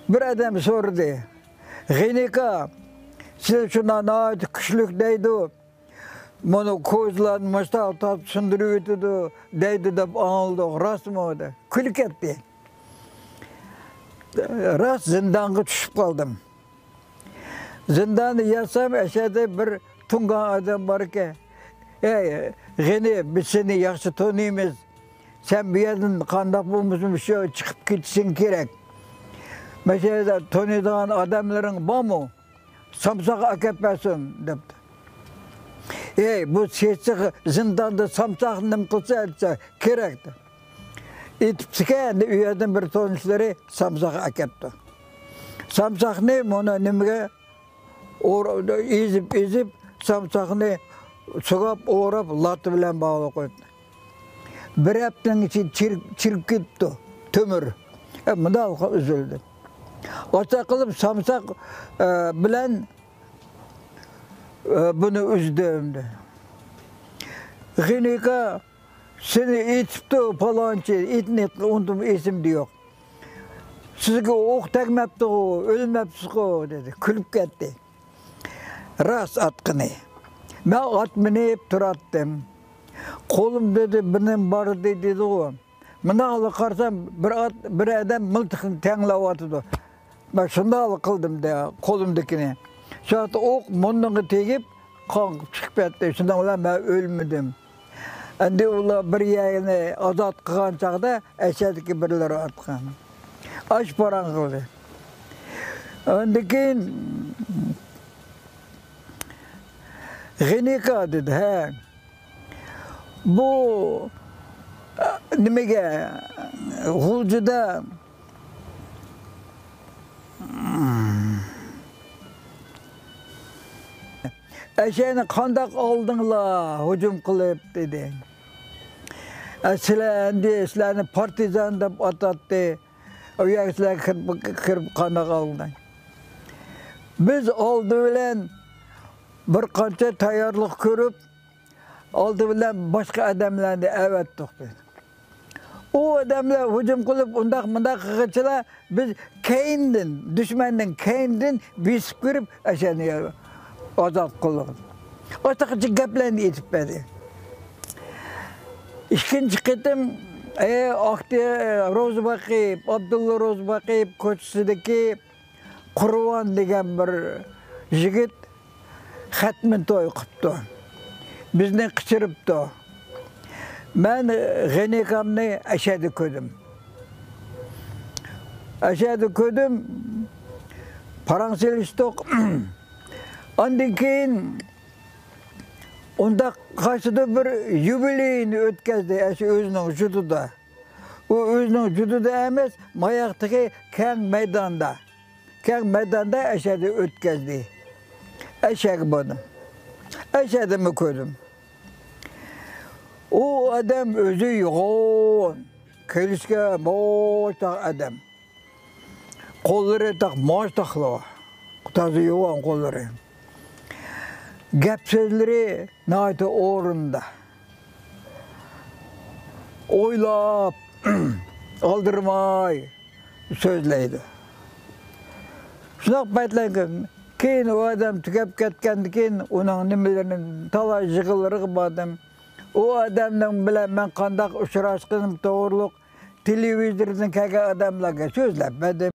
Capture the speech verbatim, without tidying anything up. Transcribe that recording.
بىر ئادەم سورىدى، «غېنىكا، سىلەر شۇنداق ناھايىتى كۈچلۈك دەيدۇ، مانا كوزىلارنى مۇشتاق تارتىپ سۇندۇرۇۋېتىدۇ دەيدۇ دەپ ئاڭلىدۇق، راستمۇ؟» دەپ كۈلۈپ كەتتى. راست زىندانغا چۈشۈپ قالدىم. زىنداندا ياتسام، ئەشەدە بىر تۇڭگان ئادەم باركەن. «ئەي، غېنى، بىز سېنى ياخشى تونۇيمىز. سەن بۇ يەردىن قانداق بولمىسۇن، شۇ چىقىپ كېتىشىڭ كېرەك. مەشەدە تونۇيدىغان ئادەملىرىڭ بارمۇ؟ سامساق ئەكەپ بەرسۇن» دەپتۇ. «ئەي، بۇ سېسىق زىنداندا سامساق نېمە قىلسا؟» دېسە، «كېرەك» دە. ئېيتىپتىكەن، ئەمدى ئۇ يەردىن بىر تونۇشلىرى سامساق ئەكەپتۇ. سامساقنى مانا نېمىگە ئور-، ئېزىپ، ئېزىپ، سامساقنى سۇغاپ، ئوراپ، لاتا بىلەن باغلاپ قويۇپتۇ. بىر ھەپتىنىڭ ئىچىدە چىرىپ، چىرىپ كېتىپتۇ، تۆمۈر. ئە، مۇنداق ئۈزۈلدى. ئاشۇنداق قىلىپ سامساق، ئە، بىلەن، ئە، بۇنى ئۈزدۈم. «غېنىكا، سېنى ئېتىپتۇ پالانچى، ئېتىنى ئۇنتۇم، ئېسىمدە يوق. سىزگە ئوق تەگمەپتىغۇ، ئۆلمەپسىزغۇ» دېدى. كۈلۈپ كەتتى. راست ئاتقىنى. مەن ئات مىنىپ تۇراتتىم. قولۇمدا دېدى، بىر نېمە بار ئىدى دېدىغۇ. مۇنداقلا قارىسام، بىر ئات، بىر ئادەم مىلتىقنى تەڭلەۋاتىدۇ. مەن شۇنداقلا قىلدىم دە، قولۇمدىكىنى. شۇ ۋاقىتتا ئوق مۇرنۇمغا تېگىپ، قان چىقىپ كەتتى. شۇنىڭ بىلەن مەن ئۆلمىدىم. ئەمدى ئۇلار بىر يەرنى ئازاد قىلغان چاغدا ئەشەدىكى بىرلىرى ئاتقان. ئاش پاراڭ قىلدى. ئاندىن كېيىن غېنىكا دېدى، ھە. بۇ، ئە، نېمىگە، غۇلجىدا ئەشەنى قانداق ئالدىڭلار ھۇجۇم قىلىپ؟ دېدى. ئە، سىلەر ئەمدى سىلەرنى پارتىزان دەپ ئاتاتتى. ئۇ يەرگە سىلەر كىرىپ، كىرىپ قانداق ئالدىڭ؟ بىز ئالدى بىلەن بىر قانچە تەييارلىق كۆرۈپ، ئالدى بىلەن باشقا ئادەملەرنى ئەۋەتتۇق بىز. ئۇ ئادەملەر ھۇجۇم قىلىپ، ئۇنداق مۇنداق قىلغۇچىلار، بىز كەينىدىن، دۈشمەندىن كەينىدىن بېسىپ كىرىپ، ئەشەنى ئازاد قىلدۇق. ئاشۇنداق گەپلەرنى ئېيتىپ بەردى. ئىككىنچى قېتىم، ئە، ئاقتى-، روزىباقىيېۋ، ئابدۇللا روزىباقىيېۋ كوچىسىدىكى قۇرۋان دېگەن بىر يىگىت خەتمە توي قىپتۇ. بىزنى قېچىرىپتۇ. مەن غېنىكامنى ئەشەدە كۆردۈم. ئەشەدە كۆردۈم. پاراڭ سېلىشتۇق. ئاندىن كېيىن ئۇنداق قايسىدۇر بىر يۇبىلېينى ئۆتكەزدى، ئەشۇ ئۆزىنىڭ يۇرتىدا. ئۇ ئۆزىنىڭ يۇرتىدا ئەمەس، ماياقتىكى كەڭ مەيداندا. كەڭ مەيداندا ئەشەدە ئۆتكەزدى. ئەشەگە بارىمەن. ئەشەدىمۇ كۆردۈم. ئۇ ئادەم ئۆزى يوغان، كېلىشكە مۇشتاق ئادەم. قوللىرى تاق مۇشتاقلا، تازا يوغان قوللىرى. گەپ سۆزلىرى ناھايىتى ئورنىدا. ئويلاپ، ئالدىرىماي سۆزلەيدۇ. شۇنداق پەيتلەرگە كېيىن ئۇ ئادەم تۈگەپ كەتكەندىن كېيىن، ئۇنىڭ نېمىلىرىنى، تالاي يىغىنلىرىغا باردىم. ئۇ ئادەمنىڭ بىلەن مەن قانداق ئۇچراشقىنىم توغرۇلۇق تېلېۋىزوردىن كەلگەن ئادەملەرگە سۆزلەپ بەردىم.